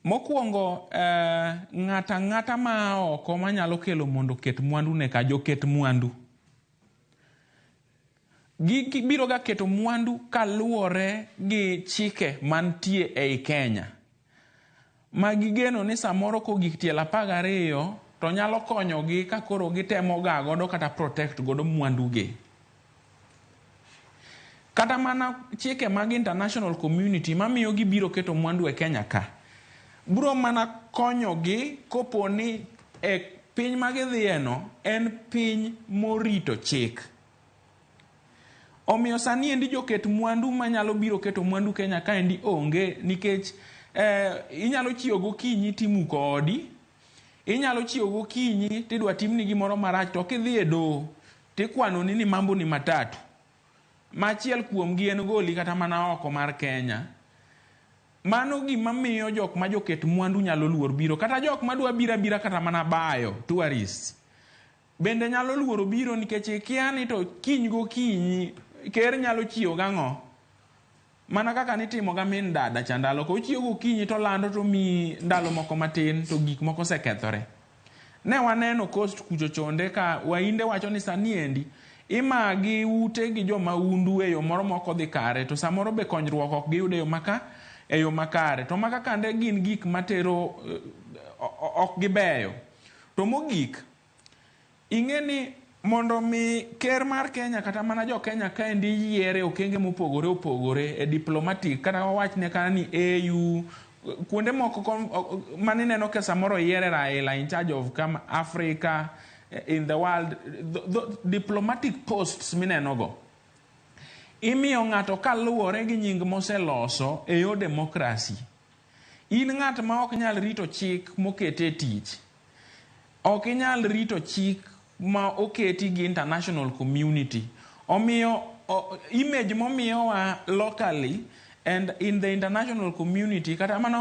Mokwongo, ng'ata ang'ata ma oko manyalo kelo mondo oket mwandu ne ka joket mwandu. Gibiro ga keto mwandu kaluwore gi chike mantie ei Kenya. Ma gigeno ni samoro kogik tielo 12 to nyalo konyogi ka koro gitemo ga godo kata protect godo mwandu gi. Kata mana chike mag international community mamiyo gibiro keto mwandu e Kenya ka, biro mana konyogi kopo ni e piny ma gidhiye no en piny morito chik. Omiyo sani endi joket mwandu manyalo biro keto mwandu Kenya kaendi onge nikech inyalo chiewo gokinyi timuko odi, inyalo chiewo gokinyi tidwa timni gimoro marach to kidhi e doho tikwanoni ni mambo ni matatu. Ma achiel kuomgi en goli kata mana oko mar Kenya. Mano gima miyo jok ma joket mwandu nyalo luor biro. Kata jok madwa biro abira kata mana bayo, tourists, bende nyalo luoro biro nikech ikia ni to kiny gokinyi ker nyalo chiewo gang'o. Mana kaka nitimo ga min dada cha ndalo ko ochiewo gokinyi to lando to miyi ndalo moko matin to gik moko osekethore. Ne waneno Coast kucho chonde ka wainde wacho ni sani endi imagi ute gi jomaundu e yo moro mok odhi kare to samoro be konyruok ok giyud e yo maka e yo makare. To maka kande gin gik matero ok gibeyo. To mogik, ing'e ni mondo mi ker mar Kenya kata mana jo Kenya kaendi yiere okenge mopogore opogore e diplomatic kata wawachne kata ni AU kuonde moko manineno ka samoro oyiere Raila in charge of kama Africa in the world the diplomatic posts mineno go imiyo ng'ato kaluwore gi nying moseloso e yor democracy. In ng'at ma ok nyal rito chik mokete e tich. Ok inyal rito chik ma oketi gi international community. Omiyo image momiyowa locally and in the international community kata mana